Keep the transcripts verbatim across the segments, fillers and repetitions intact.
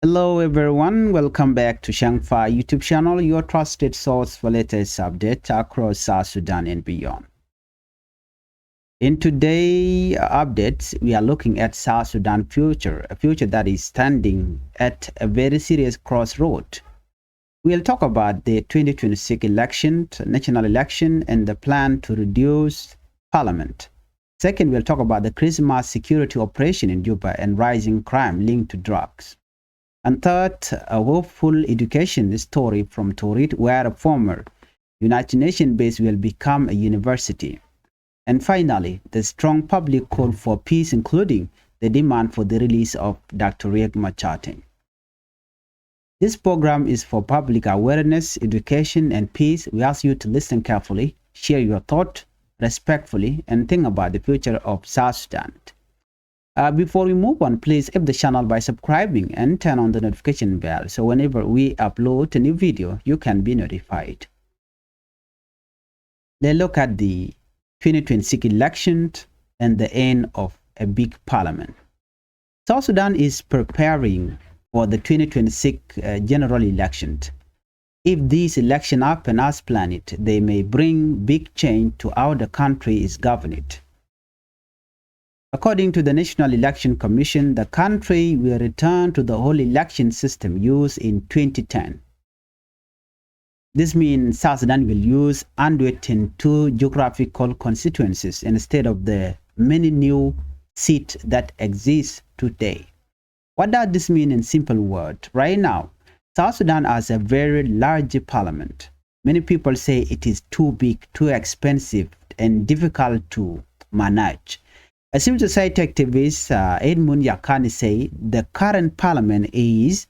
Hello everyone, welcome back to Shangfa YouTube channel, your trusted source for latest update across South Sudan and beyond. In today uh, updates, we are looking at South Sudan future, a future that is standing at a very serious crossroad. We'll talk about the twenty twenty-six election, national election, and the plan to reduce parliament. Second, we'll talk about the Christmas security operation in Juba and rising crime linked to drugs. And third, a hopeful education story from Torit, where a former United Nations base will become a university. And finally, the strong public call for peace, including the demand for the release of Doctor Riek Machar Teny. This program is for public awareness, education, and peace. We ask you to listen carefully, share your thought respectfully, and think about the future of South Sudan. Uh, before we move on, please help the channel by subscribing and turn on the notification bell so whenever we upload a new video, you can be notified. Let's look at the twenty twenty-six election and the end of a big parliament. South Sudan is preparing for the twenty twenty-six uh, general election. If this election happen as planned, they may bring big change to how the country is governed. According to the National Election Commission, the country will return to the old election system used in twenty ten. This means South Sudan will use one hundred and two geographical constituencies instead of the many new seats that exist today. What does this mean in simple words? Right now, South Sudan has a very large parliament. Many people say it is too big, too expensive, and difficult to manage. A civil society activist, uh, Edmund Yakani, say the current parliament is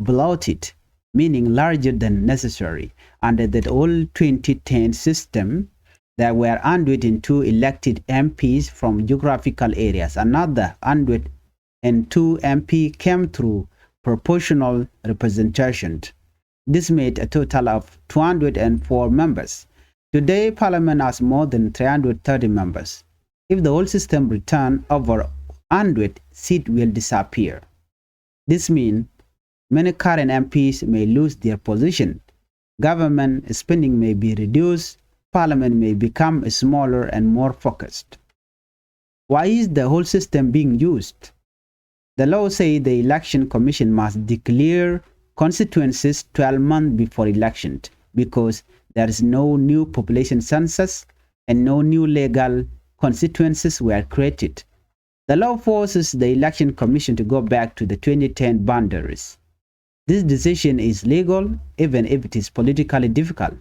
bloated, meaning larger than necessary, under the old twenty ten system, there were one hundred and two elected M Ps from geographical areas. Another one hundred and two M P came through proportional representation. This made a total of two hundred and four members. Today, Parliament has more than three hundred thirty members. If the old system return, over one hundred seats will disappear. This means many current M Ps may lose their position. Government spending may be reduced. Parliament may become smaller and more focused. Why is the whole system being used? The law say the Election Commission must declare constituencies twelve months before election because there is no new population census and no new legal constituencies were created. The law forces the Election Commission to go back to the twenty ten boundaries. This decision is legal, even if it is politically difficult.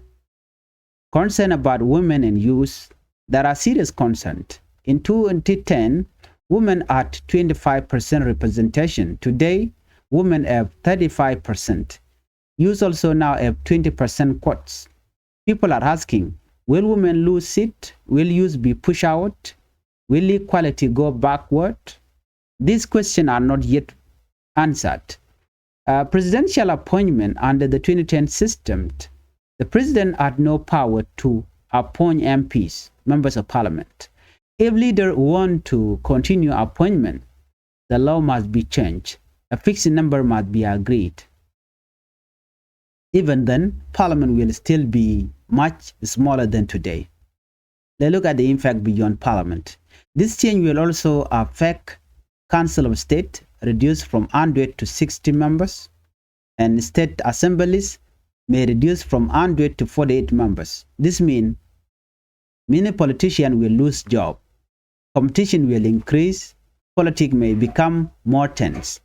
Concern about women and youth, there are serious concerns. In twenty ten, women had twenty-five percent representation. Today, women have thirty-five percent. Youth also now have twenty percent quotas. People are asking, will women lose seat? Will youth be pushed out? Will equality go backward? These questions are not yet answered. Uh, presidential appointment under the twenty ten system, the president had no power to appoint M Ps, members of parliament. If leaders want to continue appointment, the law must be changed. A fixed number must be agreed. Even then, parliament will still be much smaller than today. Let's look at the impact beyond parliament. This change will also affect Council of State, reduced from one hundred to sixty members, and state assemblies may reduce from one hundred to forty-eight members. This means many politicians will lose job. Competition will increase. Politics may become more tense.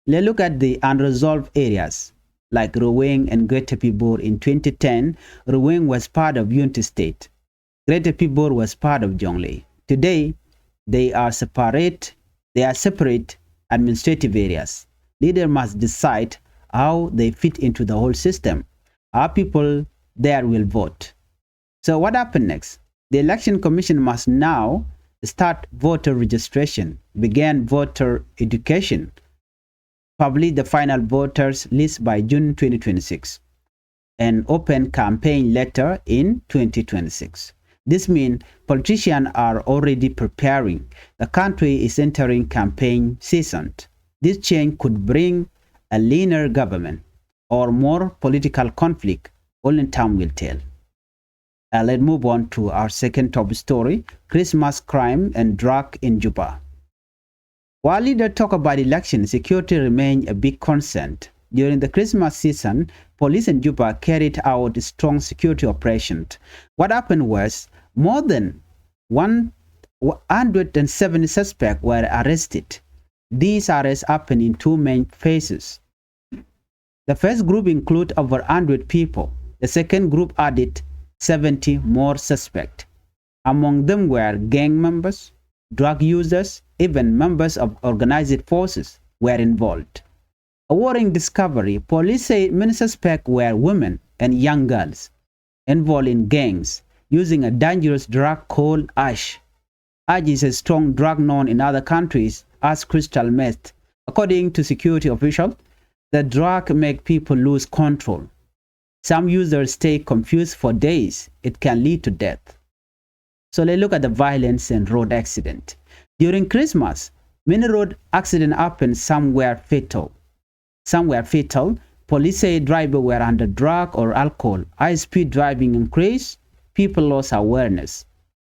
Let's look at the unresolved areas like Ruweng and Greater Pibor. In twenty ten, Ruweng was part of Unity State. Greater Pibor was part of Jonglei. Today, they are separate. They are separate administrative areas. Leaders must decide how they fit into the whole system. How people there will vote. So what happened next? The Election Commission must now start voter registration, begin voter education, publish the final voters list by June twenty twenty-six, and open campaign later in twenty twenty-six. This means politicians are already preparing. The country is entering campaign season. This change could bring a leaner government or more political conflict, only time will tell. Uh, let's move on to our second top story, Christmas crime and drug in Juba. While leaders talk about election, security remains a big concern. During the Christmas season, police in Juba carried out a strong security operation. What happened was more than one hundred and seventy suspects were arrested. These arrests happened in two main phases. The first group include over hundred people. The second group added seventy more suspects. Among them were gang members, drug users, even members of organized forces were involved. A worrying discovery, police say many suspects were women and young girls involved in gangs using a dangerous drug called hash. Hash is a strong drug known in other countries as crystal meth. According to security officials, the drug make people lose control. Some users stay confused for days. It can lead to death. So let's look at the violence and road accident. During Christmas, many road accidents happen, some were fatal. Some were fatal. Police say drivers were under drug or alcohol. High speed driving increased. People lost awareness.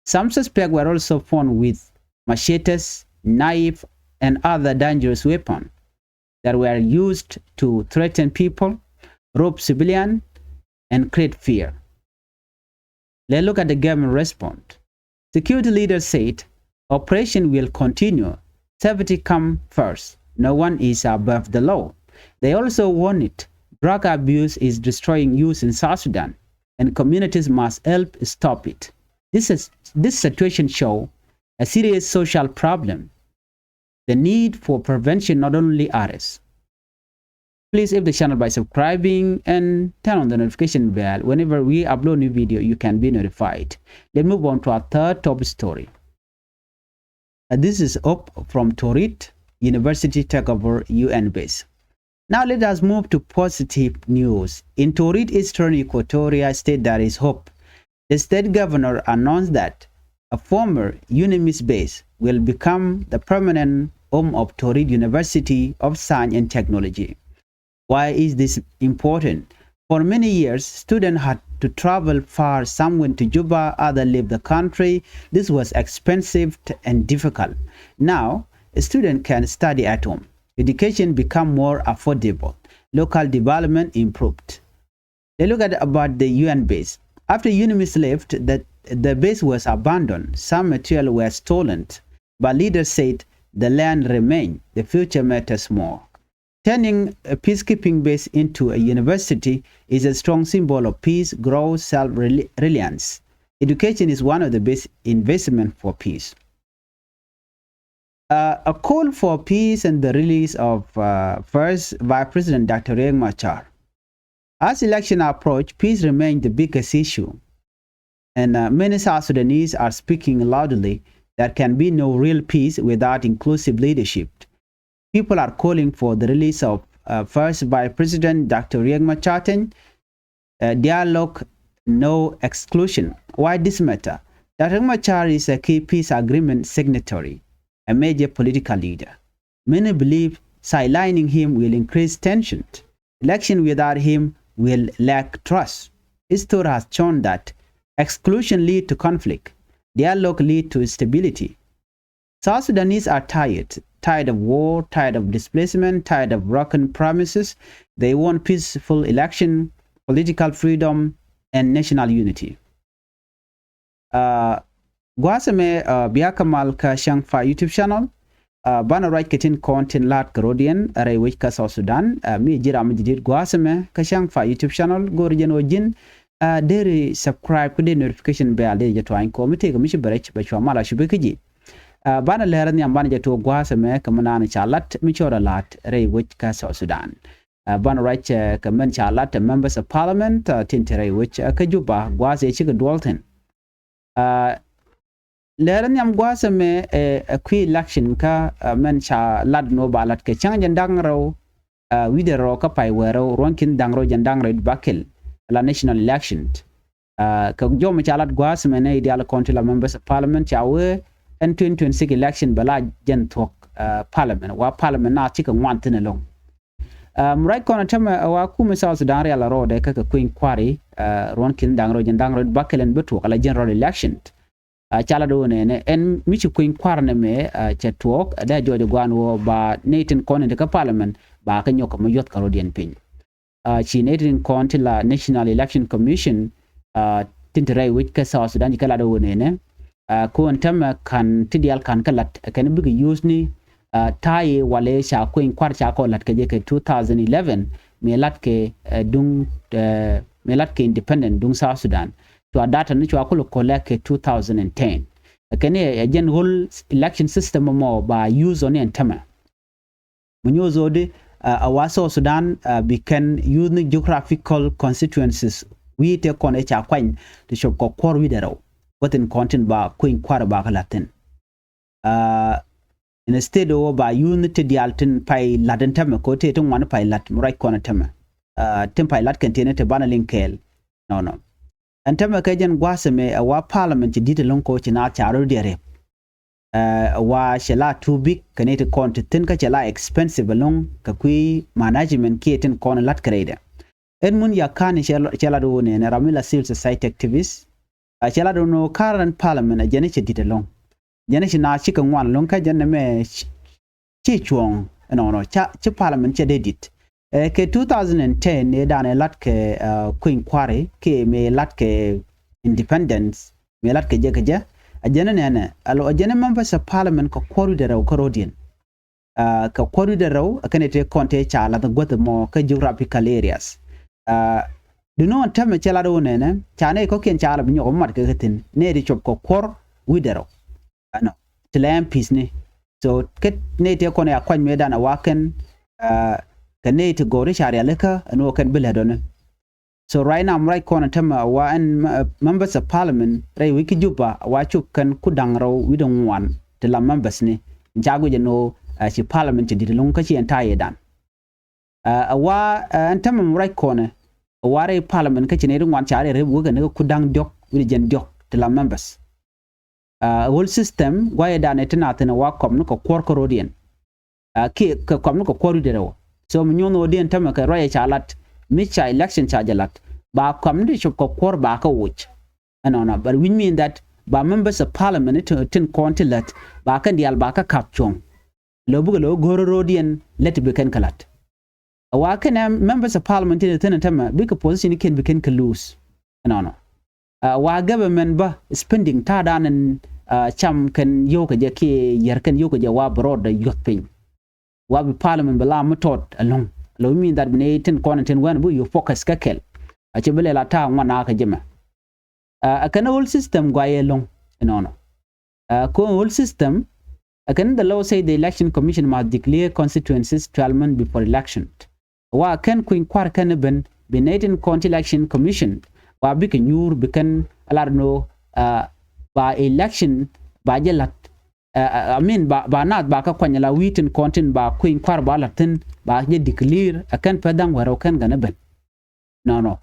Some suspects were also found with machetes, knife, and other dangerous weapons that were used to threaten people, rob civilians, and create fear. Let's look at the government response. Security leaders said operation will continue. Safety come first. No one is above the law. They also warned drug abuse is destroying youth in South Sudan and communities must help stop it. This, is, this situation show a serious social problem, the need for prevention, not only arrest. Please help the channel by subscribing and turn on the notification bell. Whenever we upload new video, you can be notified. Let's move on to our third top story. Uh, this is hope from Torit University take over U N base. Now let us move to positive news. In Torit, Eastern Equatoria State, there is hope. The state governor announced that a former UNMISS base will become the permanent home of Torit University of Science and Technology. Why is this important? For many years, students had to travel far. Some went to Juba, others left the country. This was expensive and difficult. Now, a student can study at home. Education become more affordable. Local development improved. They look at about the U N base. After UNMISS left, the, the base was abandoned. Some material were stolen, but leaders said the land remained. The future matters more. Turning a peacekeeping base into a university is a strong symbol of peace, growth, self-reliance. Education is one of the best investment for peace. Uh, a call for peace and the release of uh, First Vice President Doctor Riek Machar. As election approach, peace remains the biggest issue. And uh, many South Sudanese are speaking loudly. There can be no real peace without inclusive leadership. People are calling for the release of uh, First Vice President Doctor Riek Machar Teny, uh, dialogue, no exclusion. Why this matter? Doctor Riek Machar is a key peace agreement signatory, a major political leader. Many believe sidelining him will increase tension. Election without him will lack trust. History has shown that exclusion lead to conflict, dialogue lead to stability. South Sudanese are tired, tired of war, tired of displacement, tired of broken promises. They want peaceful election, political freedom, and national unity. Uh, gua̱a̱th ɛmɛ uh, bia kɛ mal kä Changfa YouTube channel. Uh, banɛ ruac kɛ tin kɔn tin la̱t kɛ rɔ̱diɛn rɛy wec kä South Sudan. Uh, mi ji̱ ram mi ji̱ dit gua̱a̱th ɛmɛ kä Changfa YouTube channel go̱o̱r jɛn ɣöö ji̱n uh, deri subscribe kä dee notification bell dee jɛ tuany kɔ mi tëëkɛ mi ci bɛ rɛc bɛ cua mal a cupi kä ji̱. Uh, banɛ lɛr nhiam banɛ jɛ tuɔɔk gua̱a̱th ɛmɛ kɛ mi naan ca la̱t mi cɔɔr a la̱t rɛy wec kä South Sudan. Uh, banɛ ruac uh, kɛ mɛn ca la̱t uh, members of parliament uh, tin te rɛy wec uh, kä Juba gua̱a̱th ɛ cikɛ duɔl thi̱n. Uh, lɛr nhiam gua̱a̱th ɛmɛ ɛ kui̱ election kä uh, mɛn ca la̱t nɔ ba la̱t kɛ cäŋ jɛn da̱ŋ rɛw uh, wi̱cdɛ rɔ kä pay wee rɛw ruɔ̱n ki̱n da̱ŋ rɛw jɛn da̱ŋ rɛw ba kɛl la national election. Uh, kɛ jɔm ca lat gua̱a̱th mɛn i̱ diaal kɔn ti la members of parliament ca wee ɛn twenty twenty-six election bɛ la jɛn thuɔ̱k uh, parliament wa parliament na cikɛ ŋuan thi̱n ɛlɔ̱ŋ. Mɛ ruac kɔn ɛ tämɛ ɛ wa kumɛ South Sudan rial a rɔɔdɛ kä kɛ kui̱ny kua̱ri ruɔ̱n ki̱n da̱ŋ rɛw jiɛn da̱ŋ rɛw bakɛl ɛn bä tuɔk ala general election. Ca lat ɣöö nɛnɛ ɛn mi ci kui̱ny kua̱r nɛmɛ cɛ tuɔɔk ɛ dee a jɔɔc ɛ gua̱a̱n ɣöö ba nɛy tin kɔn in te kä parliament ba kɛ nyɔk kɛ mi yuɔth kɛ rɔ̱diɛn piny. Ci nɛy tin kɔn ti la National Election Commission tin te rɛy wec kä South Sudan ci kɛ lat ɣöö nɛnɛ kɔn tämɛ ka̱n ti diaal ka̱n kä lat ɛ kɛn bikɛ use ni ta̱a̱ yɛ walɛ ca kui̱ny kua̱r ca kɔ lat kɛ jɛ kɛ two thousand eleven mi lat kɛ duŋ mi lat kɛ independent duŋ South Sudan. Cua data ni cua kulɛ kolɛ kɛ two thousand and ten. Kɛn ɛ jɛn whole election system mɔ ba use ɔ ni ɛn tämɛ. Mi nyuɔth ɣöö di a wa South Sudan bi kɛn use ni geographical constituencies wi̱i̱ tëë kɔn ëë ca kuany ti cop kɛ kuɔ̱r wi̱cdɛ rɛw. Wä thin kɔn tin ba kui̱ny kua̱r ba kä la̱th thi̱n. Instead ɣöö ba use ni ti diaal tin pay la̱t in tämɛ kɛ ɣöö tëë ti ŋuan pay la̱t mi ruac kɔn in tämɛ. Tin pay la̱t kɛn tiɛni ti banɛ liŋ kɛɛl. Nɔnɔ ɛn tämɛ kɛ jɛn gua̱a̱th ɛmɛ ɛ wa parliament ci di̱t ɛlɔ̱ŋ kɛ ɣöö ci naath ca rɔ̱diɛn rep. Ɛ wa cɛ la too big kɛ ni ti kɔn ti thi̱n kä cɛ la expensive ɛlɔ̱ŋ kɛ kui̱ management kiɛ tin kɔn la̱t kɛ rɛydɛ. Ɛn mun ya ka̱n cɛ lat ɣöö nɛnɛ ram mi la civil society activist. Cɛ lat ɣöö nɔ current parliament ɛ jɛn cɛ di̱t ɛlɔ̱ŋ. Jɛn ci naath cikɛ ŋuan ɛlɔ̱ŋ kä jɛn ɛmɛ ci cuɔ̱ɔ̱ŋ ɛnɔnɔ ca ci parliament cɛ dee di̱t. Kɛ two thousand and ten ni dan ɛ lat kɛ kui̱ny kua̱ri kiɛ mi lat kɛ independence mi lat kɛ jɛ kɛ jɛ. A jɛn nɛnɛ alo a jɛn members of parliament kɛ kuɔ̱r wi̱cdɛ rɛw kä rɔ̱diɛn. Kɛ kuɔ̱r wi̱cdɛ rɛw a kɛn ɛ tëë kɔn tëë ca lath guäth mɔ kä geographical areas. Di nɔ ɛn tämɛ cɛ lat ɣöö nɛnɛ ca nɛy kɔ̱kiɛn ca la bi nyɔk mat kɛ kä thi̱n nɛy ti cop kɛ kuɔ̱r wi̱cdɛ rɛw. Ɛnɔ ti la M Ps ni. So kä nɛy tëë kɔn ya kuany mëëdan a wa kɛn kɛ nɛy ti gɔ̱ri ca rialikä ɛn ɣöö kɛn bi lɛt ɔni. So right now mi ruac kɔn ɛ tämɛ a wa ɛn members of parliament rɛy wec kä Juba a wa cop kɛn ku da̱ŋ rɛw wi̱cdɛ ŋuan ti la members ni. Ca guic ɛn ɣöö ci parliament ci di̱t ɛlɔ̱ŋ kä ci ɛn ta̱a̱ yɛ dan. A wa ɛn tämɛ mi ruac kɔn ɛ a wa rɛy parliament kä ci nɛy ti ŋuan ca rɛy rep wek ɛn kä ku da̱ŋ diɔ̱k wi̱cdɛ jiɛn diɔ̱k ti la members. A whole system guayɛ danɛ ti na thi̱n a wa kɔm ni kɛ kuɔr kä road yɛn. A kiɛ kɛ kɔm ni kɛ kuɔr wi̱cdɛ rɛw. So mi nyuɔn ɣöö diɛn tämɛ kɛ ruacɛ ca lat mi ca election ca jɛ lat ba kɔm ni ti cop kɛ kuɔr ba kä woc. Ɛnɔnɔ but which mean that ba members of parliament ni tin kɔn ti lät ba kɛn diaal ba kä kap cuɔ̱ŋ. Lɔ bikɛ lɔ go̱o̱r road yɛn lät bi kɛn kä lat. A wa kɛn ɛ members of parliament tin thi̱n tämɛ bikɛ position kiɛn bi kɛn kä lose. Ɛnɔnɔ. A wa government bä spending ta̱a̱ dan ɛn cam kɛn yio̱w kɛ jɛ kiɛ yɛr kɛn yio̱w kɛ jɛ wa bi rɔɔdɛ yuɔth piny. Wa bi parliament bi la mi tɔt ɛlɔ̱ŋ. Lɔ mean that bi ni tin kɔn tin wɛn bi you focus kä kɛl. A cɛ bi lɛ la ta̱a̱ ŋuan a kɛ jɛ mɛ. A kɛn whole system guayɛ ɛlɔ̱ŋ. Ɛnɔnɔ. Ɛ kɔn whole system. Ɛ kɛn the law say the election commission must declare constituencies twelve months before election. Wa kɛn kui̱ny kua̱r kɛn ben bi nɛy tin kɔn ti election commission wa bikɛ nyuur bi kɛn a lar nɔ ba election ba jɛ lat. I mean ba ba naath ba kä kuany la wi̱i̱ tin kɔn tin ba kui̱ny kua̱r ba lat thi̱n ba jɛ declare ɛ kɛn pɛ dhaŋ wɛr ɔ kɛn gɛn ɛ ben. Nɔnɔ.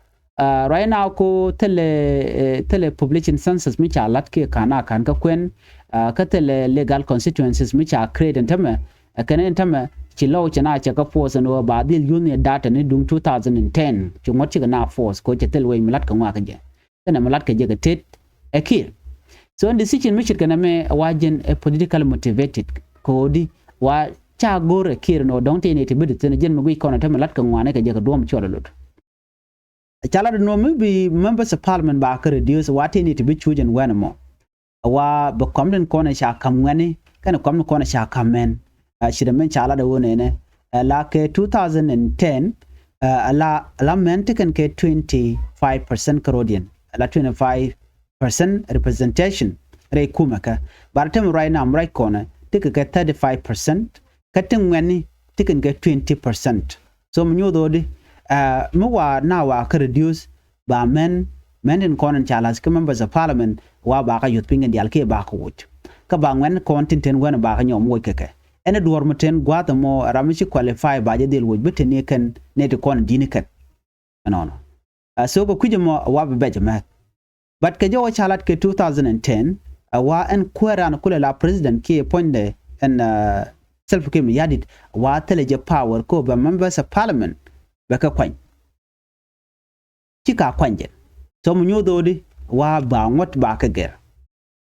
Right now ko thilɛ thilɛ population census mi ca lat kiɛ ka̱n a ka̱n kä kuɛn kä thilɛ legal constituencies mi ca create ɛn tämɛ. Ɛ kɛn ɛn tämɛ ci lɔw cɛ na cɛ kä force ɛn ɣöö ba dhil yuth ni data ni duŋ two thousand and ten ci ŋuɔ̱t cikɛ na force ko cɛ thil wec mi lat kɛ ŋɔak kɛ jɛ. Kɛnɛ mi lat kɛ jɛ kɛ tet ɛ kiɛ. So ɛn decision mi ce̱tkɛ nɛmɛ ɛ wa jɛn ɛ politically motivated kɛ ɣöö di wa ca go̱r ɛ kiɛ ɛn ɣöö dɔ̱ŋ tëë ni ti bi di thi̱n ɛ jɛn mi guic kɔn ɛ tämɛ lat kɛ ŋɔak ni kɛ jɛ kɛ duɔ̱ɔ̱m cuɔl ɛ lot. Ca lat nɔ mi bi members of parliament ba kä reduce wa tëë ni ti bi cuc ɛn wɛn ɛmɔ. Wa bi kɔm tin kɔn ɛ ca ka̱m ŋuɛni kɛnɛ kɔm tin kɔn ɛ ca ka̱m mɛn. Ci dɛ mɛn ca lat ɛ wä nɛnɛ ɛ la kɛ two thousand and ten ɛ la ɛ la mɛn ti kɛn kɛ twenty five percent kä road yɛn ɛ la twenty five percent representation rɛy kumɛ kɛ. But tɛm right now mi ruac kɔnɛ ti kɛ kɛ thirty five percent kä ti ŋuɛni ti kɛn kɛ twenty percent. So mi nyuuth ɣöö di mi wa na wa kä reduce ba mɛn mɛn tin kɔn in ca la̱th kä members of parliament wa ba kä yuth piny kɛn diaal kiɛ ba kä woc. Kä ba ŋuɛn kɔn tin ten wɛn ba kä nyɔm woc kɛ kɛ. Ɛn ɛ duɔ̱ɔ̱r mi ten gua̱a̱th ɛmɔ ram mi ci qualify ba jɛ dhil woc bi ten ni kɛn ni ti kɔn in di̱ni kɛn. Ɛnɔnɔ. So kɛ kui̱c ɛmɔ wa bi bɛc ɛmɛth. But kɛ jɛ wä ca lat kɛ two thousand and ten ɛ wa ɛn kuäär ran kulɛ la president kiɛ puɔ̱nydɛ ɛn Salva Kiir Mayardit wa thilɛ jɛ power ko bɛ members of parliament bɛ kɛ kuany. Ci ka kuany jɛ. So mi nyoth ɣöö di wa ba ŋuɔ̱t ba kɛ gɛr.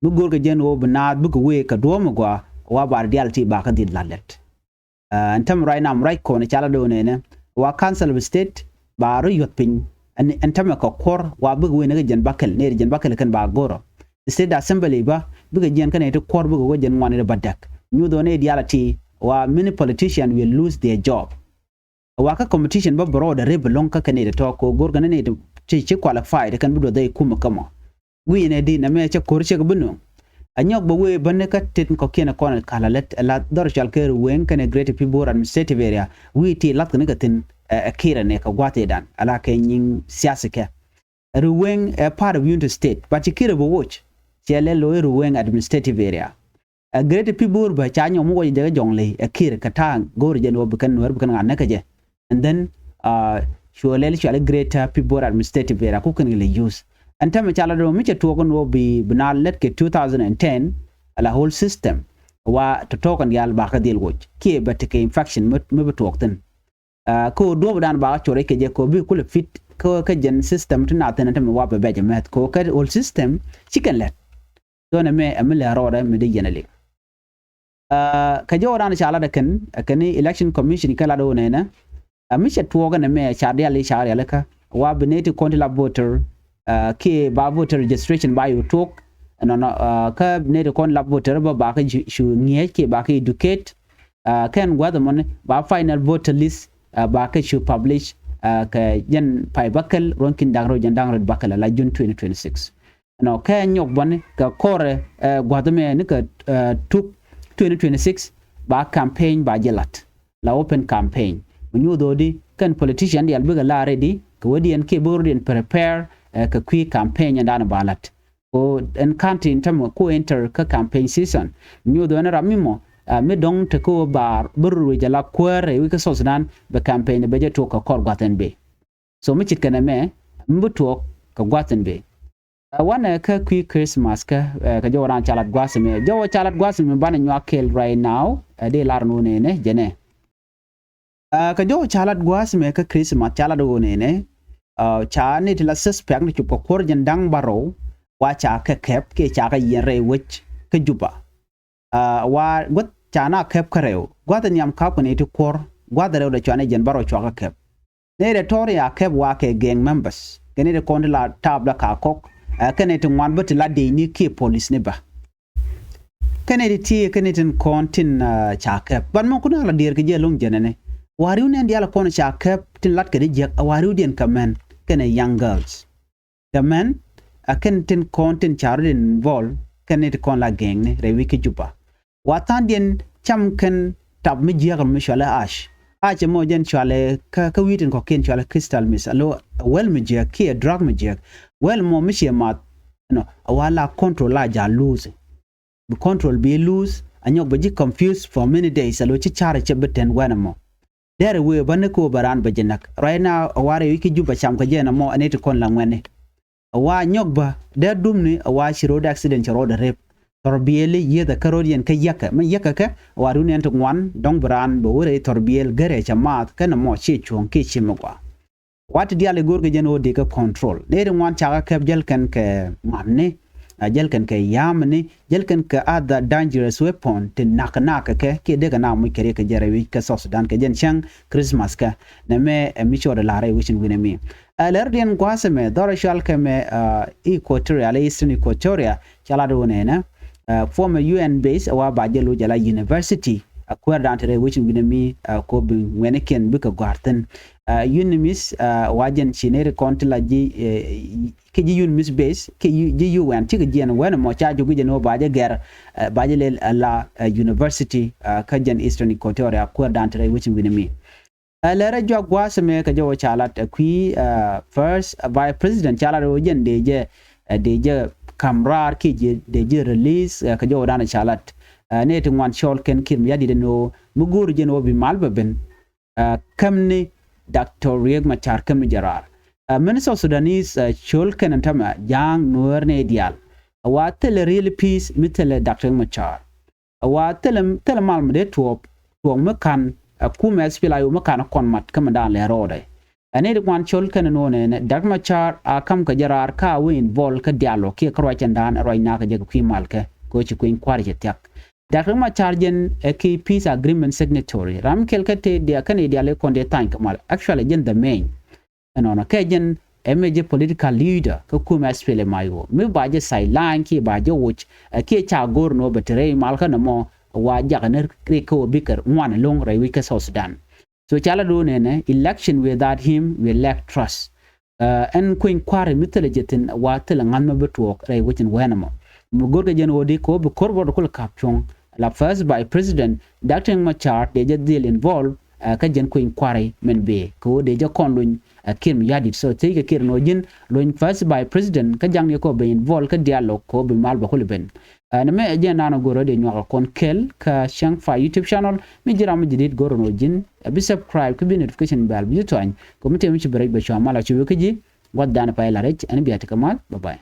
Mi go̱o̱rkɛ jɛn ɣöö bi naath bikɛ wee kɛ duɔ̱ɔ̱m ɛ gɔaa wa ba reality ba kɛ dhil la̱t lɛt. Ɛn tämɛ right now mi ruac kɔn ca la do̱o̱ nɛnɛ wa council of state ba rɔ yuɔth piny. Ɛn tämɛ kɛ kuɔr wa bikɛ wee ni kɛ jɛn bakɛl ni jɛn bakɛl kɛn ba go̱rɔ. State assembly ba bikɛ jɛn kɛn ti kuɔr bikɛ wee jɛn ŋuan ni ba dɛk. Nyoth ɣöö ni reality wa many politician will lose their job. Wa kä competition bä bɛ rɔɔdɛ rep ɛlɔ̱ŋ kä kɛ nɛy tɔ̱tɔ̱ kɛ ɣöö go̱rkɛ ni nɛy ti ci qualified kɛn bi duɔth dhɛ i̱ kumɛ kä mɔ. Gui̱cɛ nɛ di nɛmɛ cä ko̱r cɛ kɛ bi nööŋ. Ɛ nyɔk bɛ wee bä ni kä tet kɔ̱kiɛn ɛ kɔn ɛ kal ɛ lät ɛ la dhɔr cɔal kɛ Ruweng kɛnɛ Greater Pibor Administrative Area wi̱i̱ ti lathkɛ ni kɛ thi̱n ɛ kirɛ ni kɛ gua̱thidan ɛ la kɛ nyiŋ siasikɛ. Ruweng ɛ part of Unity State but ci kirɛ bɛ woc. Cɛ lɛ lo̱c Ruweng Administrative Area. Ɛ Greater Pibor bä ca nyɔk mi wä jɛ jɛ jɔŋ ley ɛ kir kɛ ta̱a̱ go̱o̱r jɛ ni wä bi kɛn nuɛr bi kɛn ŋa̱n näk kɛ jɛ. And then cuɛ lɛl cuali Greater Pibor Administrative Area ku kɛn kɛ ley use. Ɛn tämɛ ca la dɔ̱ŋ mi cɛ tuɔɔk ni wä bi bi na lɛt kɛ two thousand and ten ala whole system. Wa tɔ̱tɔ̱ kɛn diaal ba kä dhil woc kiɛ bɛ tekɛ infection mi bi tuɔɔk thi̱n. Kä ɣöö duɔ̱ɔ̱pdan ba kä cor kɛ jɛ kɛ ɣöö bi kulɛ fit kä kä jɛn system ti na thi̱n ɛn tämɛ wa bɛ bɛc ɛmɛth kɛ ɣöö kä whole system ci kɛn lɛt. Thonɛ mɛ ɛ mi lɛ rɔɔdɛ mi di yɛn ɛ lik. Kä jɔwdan ca lat ɛ kɛn ɛ kɛn election commission kɛ lat ɣöö nɛnɛ ɛ mi cɛ tuɔɔk ɛn ɛmɛ ca dial i̱ ca rialikä wa bi nɛy ti kɔn ti la voter kiɛ ba voter registration ba yo̱o̱ tuɔɔk. Ɛnɔnɔ kä bi nɛy ti kɔn ti la voter bä ba kä cu ŋi̱eec kiɛ ba kä educate. Kɛn gua̱th ɛmɔni ba final voter list ba kä cu publish kɛ jɛn pay bäkɛl ruɔ̱n ki̱n da̱ŋ rɛw jɛn da̱ŋ rɛw bäkɛl ala June twenty twenty-six. Nɔ kɛ nyɔk bɔni kɛ kɔrɛ gua̱th mɛ ni kɛ tuk twenty twenty-six ba campaign ba jɛ lat. La open campaign mi nyuuth ɣöö di kɛn politician dial bikɛ la ready kɛ wä diɛn kiɛ bi rɔ diɛn prepare kɛ kui̱ campaign ɛn dan ba lat. Ko ɛn county in tämɛ ko enter kä campaign season. Mi nyuuth ɣöö ni ram mi mɔ mi dɔ̱ŋ te kä ɣöö ba bi rɔ ruec ala kuäär rɛy wi̱c kä South Sudan bɛ campaign bɛ jɛ tuɔk kɛ kɔr gua̱th ɛn bee. So mi cit kɛn ɛmɛ mi bi tuɔɔk kɛ gua̱th ɛn bee. Wanɛ kä kui̱ Christmas kä kɛ jɔw ran ca lat gua̱th ɛmɛ jɔw ca lat gua̱th ɛmɛ banɛ nyuak kɛl right now. Di lar ni wä nɛnɛ jɛnɛ kɛ jɔw ca lat gua̱th ɛmɛ kä Christmas ca lat wä nɛnɛ. Ca ni ti la suspect ni cop kɛ kuɔr jɛn da̱ŋ barɔw wa ca kɛ kɛp kiɛ ca kɛ yiɛn rɛy wec kä Juba. Wa gua̱th ca na kɛp kä rɛw gua̱th nhiam kap kɛ ni ti kuɔr gua̱th rɛw dɛ cua ni jɛn barɔw cua kɛ kɛp. Nɛy dɛ tɔri a kɛp wa kɛ gang members kɛ nɛy dɛ kɔn ti la tap la ka kɔk. Kɛ nɛy ti ŋuan bä ti la dec ni kiɛ police ni bä. Kɛ nɛy ti ti kɛ nɛy tin kɔn tin ca kɛp ban mɔ kun a la diɛɛr kɛ jɛ loŋ jɛnɛ ni. Wa riw nɛn dial kɔn ca kɛp tin lat kɛ di jiɛk a wa riw diɛn kɛ mɛn kɛ nɛ young girls. Kɛ mɛn a kɛn tin kɔn tin ca rɔ din involve kɛ nɛy ti kɔn la gang ni rɛy wi̱c kä Juba. Wa tha̱a̱ŋdiɛn cam kɛn tap mi jiäk mi cualɛ ash. Ash ɛmɔ jɛn cualɛ kä wi̱i̱ tin kɔ̱kiɛn cualɛ crystal meth alo wäl mi jiäk kiɛ drug mi jiäk. Wäl mɔ mi ciɛ math nɔ a wa la control la ja lose. Bi control bi lose a nyɔk bɛ ji̱ confuse for many days alo ci carɛ cɛ bi tɛn wɛn ɛmɔ. Dɛrɛ wee bä ni ko̱o̱p bä raan bä ji̱ näk right now a wa rɛy wi̱c kä Juba cam kä jɛn ɛmɔ ɛn iti kɔn la ŋuɛni. A wa nyɔk bä dee dumni a wa ci road accident cɛ road rep. Thɔr biɛli yieth a kä road yɛn kä yäkä mi yäkä kɛ a wa run yɛn ti ŋuan dɔ̱ŋ bä raan bä wä rɛy thɔr biɛl gɛrɛ cɛ maath kɛn ɛmɔ ci cuɔ̱ŋ kiɛ ci mi gɔaa. Wat ti diaal i̱ go̱o̱r kɛ jɛn ɣöö dee kɛ control ni ri ŋuan cakä kɛp jäl kɛn kɛ ŋuamni. A jäl kɛn kɛ yamni jäl kɛn kɛ other dangerous weapon ti nak nak kɛ kiɛ dee kɛ na muc kɛ ri kɛ jɛn rɛy wi̱c kɛ South Sudan kɛ jɛn cäŋ Christmas kɛ. Nɛ mɛ ɛ mi cɔɔdɛ la̱r rɛy wi̱c in wi̱nɛ mi ɛ lɛr diɛn gua̱a̱th ɛmɛ dhɔrɛ cual kɛ mɛ Equatoria lɛ Eastern Equatoria. Ca lat wä nɛnɛ former U N base ɛ wa ba jɛ lo̱c ala university. A kuäär dan te rɛy wi̱c in wi̱nɛ mi ɛ ko bi ŋuɛnikiɛn bikɛ gɔ̱a̱r thi̱n. UNMISS wa jɛn ci neri kɔn ti la ji̱ kɛ ji̱ UNMISS base kɛ ji̱ U N cikɛ jiɛn wɛn mɔ ca juki jɛn wä ba jɛ gɛr ba jɛ lel ala university kä jɛn Eastern Equatoria kuäär dan te rɛy wi̱c in wi̱nɛ mi. Ɛ lɛrɛ juak gua̱a̱th ɛmɛ kɛ jɛ wä ca lat ɛ kui̱ first vice president ca lat wä jɛn dee jɛ dee jɛ kam raar kiɛ dee jɛ release kɛ jɛ wä dan ca lat. Nɛ ti ŋuan cɔl kɛn Kiir Mayardit ɛn wä mi go̱o̱r jɛn wä bi mal bɛ ben. Kämni Doctor Riek Machar kämni jɛ raar. Minister of Sudanese col kɛn ɛn tämɛ ja̱a̱ŋ nuäär nɛ diaal. A wa thilɛ real peace mi thilɛ Doctor Riek Machar. A wa thilɛ thilɛ mal mi dee tuɔɔp. tuɔɔk mi ka̱n ɛ kumɛ S P L A I O mi ka̱n kɔn mat kä mi da̱a̱n lɛ rɔɔdɛ. Ɛ ni di ŋuan col kɛn ni nuɔnɛ nɛ Doctor Machar a kam kɛ jɛ raar ka wee involve kä dialogue kiɛ kä ruac ɛndan ruac nakä jɛ kɛ kui̱ mal kɛ kɛ wee ci kui̱ny kua̱ri cɛ thia̱k. Doctor Machar jɛn ɛ ki peace agreement signatory ram kɛl kä te diɛ kɛn i̱ dial i̱ kɔn dee tha̱a̱ny kɛ mal, actually jɛn the main. Ɛnɔnɔ kɛ jɛn ɛ mi jɛ political leader kä kumɛ S P L M I O mi ba jɛ sideline kiɛ ba jɛ woc ɛ kiɛ ca go̱r nɔ bɛ te rɛy mal kä nɔmɔ wa jakä ni rik kä wä bikɛ ŋuan lo̱ŋ rɛy wi̱c kä South Sudan. So ca la do̱n ɛnɛ election without him we lack trust. Ɛn kueny kua̱ri mi thilɛ jɛ thi̱n wa thilɛ ŋa̱th mi bi tuɔɔk rɛy wecin wɛn ɛmɔ. Mi go̱rkɛ jɛn ɣöö di kɛ ɣöö bi ko̱r bɔt kul ka̱p cuɔ̱ŋ la first vice president Doctor Riek Machar dee jɛ dhil involve kä jɛn kueny kua̱ri min bëë kɛ ɣöö dee jɛ kɔn luny ɛ Kiir Mayardit. So thiec kɛ Kiir ɛn ɣöö ji̱n luny first vice president kä ja̱ŋ ni kɛ ɣöö bi involve kä dialogue kɛ ɣöö bi mal bɛ kul ben. Ɛn mɛ ɛ jɛn naan ɛ go̱r ɣöö dee nyuak ɛ kɔn kɛl kä Ciaŋ Fire YouTube channel. Mi ji̱ ram mi ji̱ di̱t go̱r ɛn ɣöö ji̱n ɛ bi subscribe kä bi notification bell bi ji̱ thuany kɛ mi tëë mi ci bi rɛc bɛ cua̱ mal a ci wek kä ji̱. Gua̱th dan pay la rɛc ɛn bia ti kɛ mal. Bye bye.